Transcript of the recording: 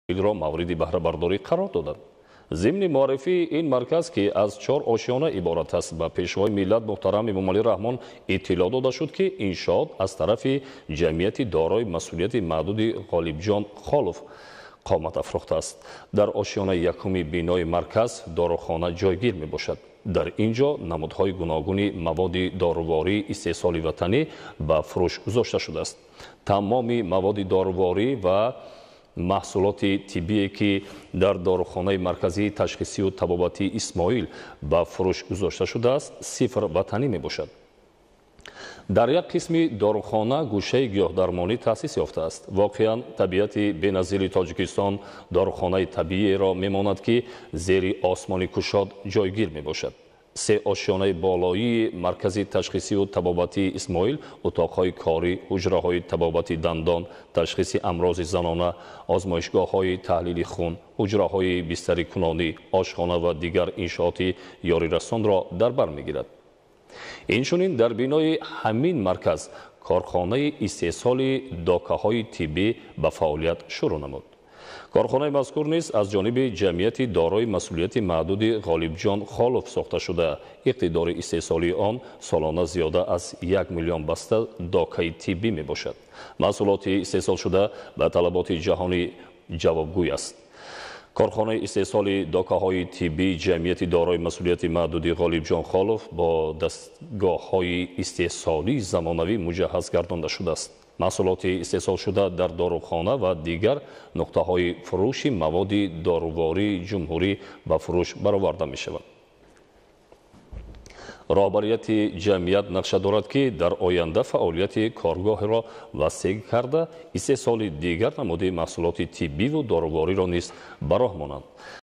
Исмоилро мавриди баҳрабардорӣ қарор доданд. Зимни муаррифии ин марказ, ки аз чор ошёна иборат аст, ба Пешвои миллат муҳтарам Эмомалӣ Раҳмон иттилоъ дода шуд, ки иншоот аз тарафи ҷамъияти дорои масъулияти маҳдуди Ғолибҷон Холов қомат афрохтааст. Дар ошёнаи якуми бинои марказ дорухона ҷойгир мебошад. Дар ин ҷо намудҳои гуногуни маводи дорувории истеҳсоли ватанӣ ба фурӯш гузошта шудааст. Тамоми маводи доруворӣ ва маҳсулоти тиббие, ки дар дорухонаи марказии ташхисию табобатии Исмоил ба фурӯш гузошта шудааст, сифр ватанӣ мебошад. Дар як қисми дорухона гӯшаи гиёҳдармонӣ таъсис ёфтааст. Воқеан, табиати беназири Тоҷикистон дорухонаи табииеро мемонад, ки зери осмони кушод ҷойгир мебошад. Се ошёнаи болоии маркази ташхисию табобатии Исмоил утоқҳои корӣ, ҳуҷраҳои табобати дандон, ташхиси амрози занона, озмоишгоҳҳои таҳлили хун, ҳуҷраҳои бистарикунонӣ, ошхона ва дигар иншооти ёрирасонро дар бар мегирад. Инчунин дар бинои ҳамин марказ корхонаи истеҳсоли докаҳои тиббӣ ба фаъолият шурӯъ намуд. Корхонаи мазкур низ аз ҷониби ҷамъияти дорои масъулияти маҳдуди Ғолибҷон Холов сохта шуда, иқтидори истеҳсолии он солона зиёда аз 1 миллион баста докаи тиббӣ мебошад. Маҳсулоти истеҳсолшуда ба талаботи ҷаҳонӣ ҷавобгӯй аст. Корхонаи истеҳсоли докаҳои тиббии ҷамъияти дорои масъулияти маҳдуди Ғолибҷон Холов бо дастгоҳҳои истеҳсолии замонавӣ муҷаҳҳаз гардонда шудааст. Маҳсулоти истеҳсолшуда дар дорухона ва дигар нуқтаҳои фурӯши маводи дорувории ҷумҳурӣ ба фурӯш бароварда мешавад. Роҳбарияти ҷамъият нақша дорад, ки дар оянда фаъолияти коргоҳро васеъ карда, истеҳсоли дигар намуди маҳсулоти тиббиву дорувориро низ ба роҳ монанд.